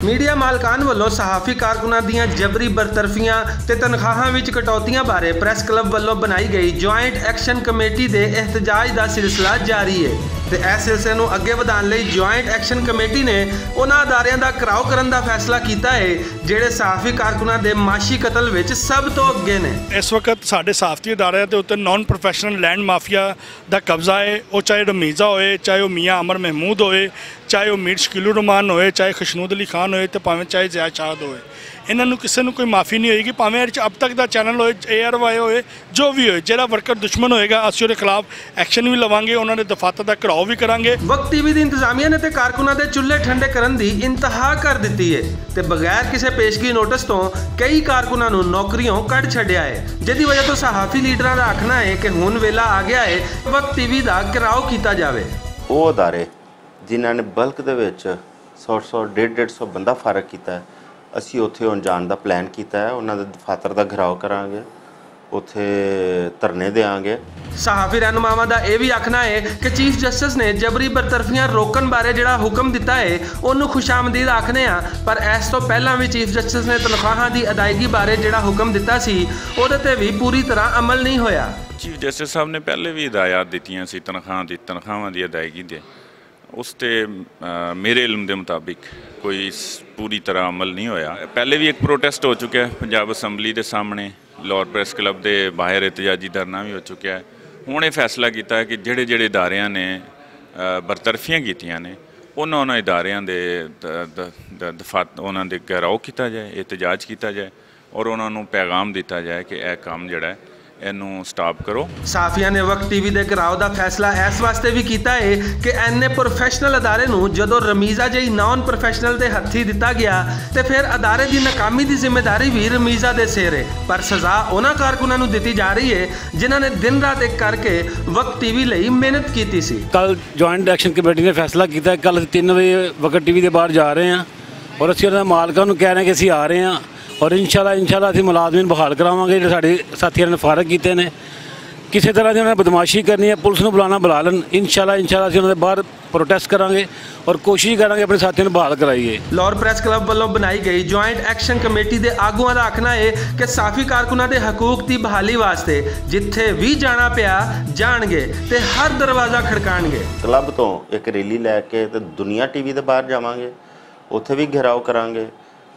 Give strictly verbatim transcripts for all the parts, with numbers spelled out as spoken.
میڈیا مالکان ولوں صحافی کارکناں دیاں جبری برطرفیاں تے تنخواہاں وچ کٹوتیاں بارے پریس کلب ولوں بنائی گئی جوائنٹ ایکشن کمیٹی دے احتجاج دا سلسلہ جاری ہے۔ تے اس سلسلے نوں اگے ودھان لئی جوائنٹ ایکشن کمیٹی نے انہاں اداریاں دا کراؤ کرن دا فیصلہ کیتا ہے، جہڑے صحافی کارکناں دے معاشی قتل وچ سب توں اگے نے۔ اس وقت ساڈے صحافتی اداریاں دے اتے نان پروفیشنل لینڈ مافیا دا قبضہ ہے، او چاہے رمیزہ ہوئے، چاہے او میاں امر محمود ہوئے، چاہے او میر شکیل الرحمان ہوئے، چاہے خشنود علی خان ہوئے، تے پاویں چاہے ضیاء شاد ہوئے۔ انہاں نوں کسے نوں کوئی معافی نہیں ہوئے گی، پاویں اے اب تک دا چینل ہوئے، اے آر وائی ہوئے، جو وی ہوئے، جیہڑا ورکر دشمن ہوئے گا، اسی اوہدے خلاف ایکشن وی لواں گے، انہاں دے دفاتر دا گھراؤ وی کراں گے۔ وقت ٹی وی دی انتظامیہ نے تے کارکناں دے چولہے ٹھنڈے کرن دی انتہا کر دتی ہے تے بغیر کسے پیشگی نوٹس توں کئی کارکناں نوں نوکریوں کڈ چھڈیا ہے، جس دی وجہ توں صحافی لیڈراں دا آکھنا ہے کہ ہن ویلا آ گیا ہے وقت ٹی وی دا گھراؤ کیتا جاوے۔ او ادارے جنہاں نے بلک دے وچ سو سو ڈیڑھ ڈیڑھ سو بندہ فارغ کیتا ہے، اسی اوتھے ہن جان دا پلان کیتا ہے، انہاں دے دفاتر دا گھراؤ کراں گے، اوتھے دھرنے دیاں گے۔ صحافی رہنماواں دا ایہہ وی آکھنا ہے کہ چیف جسٹس نے جبری برطرفیاں روکن بارے جیہڑا حکم دتا ہے، انہوں خوش آمدید آکھنے آں، پر ایس توں پہلاں وی چیف جسٹس نے تنخواہاں دی ادائیگی بارے جیہڑا حکم دتا سی، اوہدے تے وی پوری طرح عمل نہیں ہویا۔ چیف جسٹس صاحب نے پہلے وی ہدایات دتیاں سی تنخواہاں دی تنخواہاں دی ادائیگی دے، اس تے میرے علم دے مطابق کوئی پوری طرح عمل نہیں ہویا۔ پہلے وی ایک پروٹیسٹ ہو چکا ہے پنجاب اسمبلی دے سامنے، لاہور پریس کلب دے باہر احتجاجی دھرنا وی ہو چکا ہے۔ ہن ایہہ فیصلہ کیتا ہے کہ جیہڑے جیہڑے اداریاں نے برطرفیاں کیتیاں نے، انہاں انہاں اداریاں دے دفات انہاں دے گھراؤ کیتا جائے، احتجاج کیتا جائے، اور انہاں نوں پیغام دتا جائے کہ ایہہ کم جیہڑا ہے اینوں سٹاپ کرو۔ صحافیاں نے وقت ٹی وی دے گھراؤ دا فیصلہ ایس واسطے وی کیتا ہے کہ اینے پروفیشنل ادارے نوں جدوں رمیزہ جئی نان پروفیشنل دے ہتھی دتا گیا، تے فیر ادارے دی ناکامی دی ذمہ داری وی رمیزہ دے سیر ہے، پر سزا انہاں کارکناں نوں دتی جا رہی ہے جنہاں نے دن رات اک کر کے وقت ٹی وی لئی محنت کیتی سی۔ کل جوائنٹ ایکشن کمیٹی نے فیصلہ کیتا ہے، کل اسی تین بجے وقت ٹی وی دے باہر جا رہے ہیں اور اسی انہاں مالکاں نوں کہہ رہے ہیں کہ اسی آ رہے ہیں اور انشاءاللہ انشاءاللہ اسی ملازمین بحال کراواں گے، جیہڑے ساڈے ساتھیاں نے فارغ کیتے نے۔ کسے طرح دی انہاں نے بدمعاشی کرنی ہے، پولیس نوں بلانا بلا لین، انشاءاللہ انشاءاللہ اسی انہاں دے باہر پروٹیسٹ کراں گے اور کوشش کراں گے اپنے ساتھیاں نوں بحال کرائیے۔ لاہور پریس کلب ولوں بنائی گئی جوائنٹ ایکشن کمیٹی دے آگواں دا آکھنا ہے کہ صحافی کارکناں دے حقوق دی بحالی واسطے جتھے وی جانا پیا جان گے تے ہر دروازہ کھڑکان گے۔ کلب توں اک ریلی لے کے تے دنیا ٹی وی دے باہر جاواں گے، اتھے وی گھیراؤ کراں گے،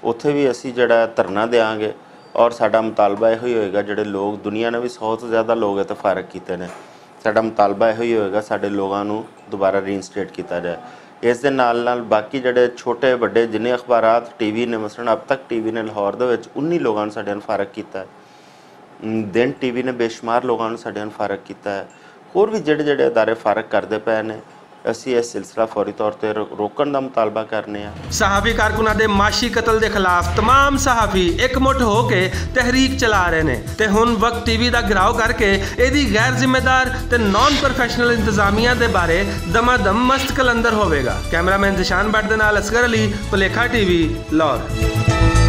اتھے وی اسی جیہڑا دھرنا دیاں گے۔ اور ساڈا مطالبہ ایہو ہی ہوئے گا جیہڑے لوگ دنیا نے وی سو توں زیادہ لوگ اتھے فارغ کیتے نے، ساڈا مطالبہ ایہو ہی ہوئے گا ساڈے لوگاں نوں دوبارہ ری انسٹیٹ کیتا جائے۔ اس دے نال نال باقی جیہڑے چھوٹے وڈے جنہیں اخبارات ٹی وی نے مثلا اب تک ٹی وی نے لاہور دے وچ انی لوگاں نوں ساڈے نوں فارغ کیتا ہے، دن ٹی وی نے بے شمار لوگاں نوں ساڈے نوں فارغ کیتا ہے۔ ہور وی جیہڑے جیہڑے ادارے فارغ کردے پئے نے، اسی ایہہ سلسلہ فوری طور تے روکن دا مطالبہ کرنے آں۔ صحافی کارکناں دے معاشی قتل دے خلاف تمام صحافی اک مٹھ ہو کے تحریک چلا رہے نے تے ہن وقت ٹی وی دا گھراؤ کر کے ایہدی غیر ذمہ دار تے نان پروفیشنل انتظامیہ دے بارے دما دم مست کلندر ہووے گا۔ کیمرہ مین ذیشان بٹ دے نال اصغر علی، پلیکھا ٹی وی، لاہور۔